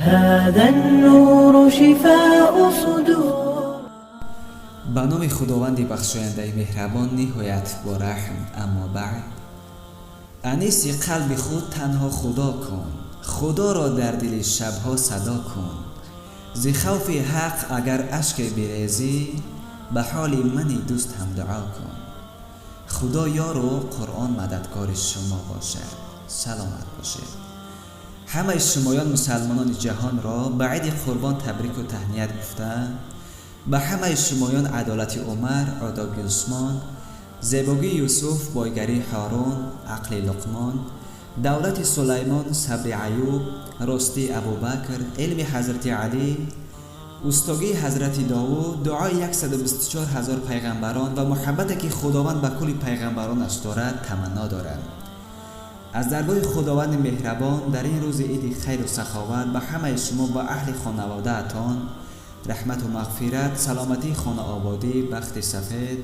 هذا النور شفاء صدور. Ба номи Худованди бахшояндаи меҳрабон, ниҳоят бораҳм. Аммо баъд, аниси қалби худ танҳо Худо кун, Худоро дар дили шабҳо садо кун. Зи хавфи ҳақ агар ашке бирезӣ, ба ҳоли мани дӯст ҳам дуо кун. Худо ёру Қуръон мададкори шумо бошад. Саломат бошед. Ҳамаи шумоён мусалмонони ҷаҳонро ба Иди Қурбон табрику таҳният гуфта, ба ҳамаи шумоён адолати Умар, одоби Усмон, зебогии Юсуф, бойгарии Ҳорун, ақли Луқмон, давлати Сулаймон, сабри Аюб, ростии Абубакр, илми ҳазрати Алӣ, устогии ҳазрати Довуд, дуои 124 ҳазор пайғамбарон ва муҳаббате, ки Худованд ба кулли пайғамбаронаш дорад, таманно дорад. Аз даргоҳи Худованди меҳрабон дар ин рӯзи иди хайру саховат ба ҳамаи шумо ва аҳли хонаводаатон раҳмату мағфират, саломатии хонаободӣ, бахти сафед,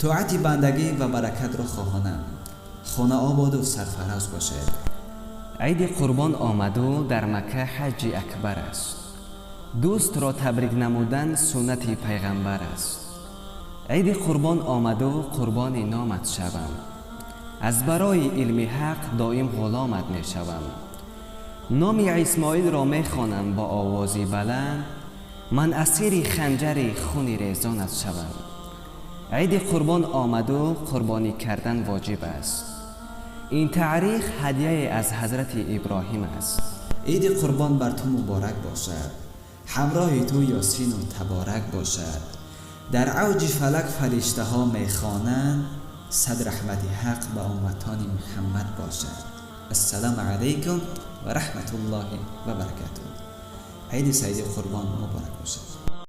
тоати бандагӣ ва баракатро хоҳонам. Хонаободу сарфароз бошед. Иди Қурбон омаду дар Макка ҳаҷҷи акбар аст. Дӯстро табрик намудан суннати пайғамбар аст. Иди Қурбон омаду қурбони номат шавам, аз барои илми ҳақ доим ғуломат мешавам. Номи Исмоилро мехонам бо овози баланд, ман асири ханҷари хуни резонат шавам. Иди Қурбон омаду қурбонӣ кардан воҷиб аст. Ин таърих ҳадияе аз ҳазрати Иброҳим аст. Иди Қурбон бар ту муборак бошад, ҳамроҳи ту Ёсину Таборак бошад. Дар авҷи фалак фариштаҳо мехонанд, сад раҳмати ҳақ ба умматони Муҳаммад бошад. Ассалому алайкум ва раҳматуллоҳи ва баракатуҳ. Иди Саиди Қурбон муборак бошад.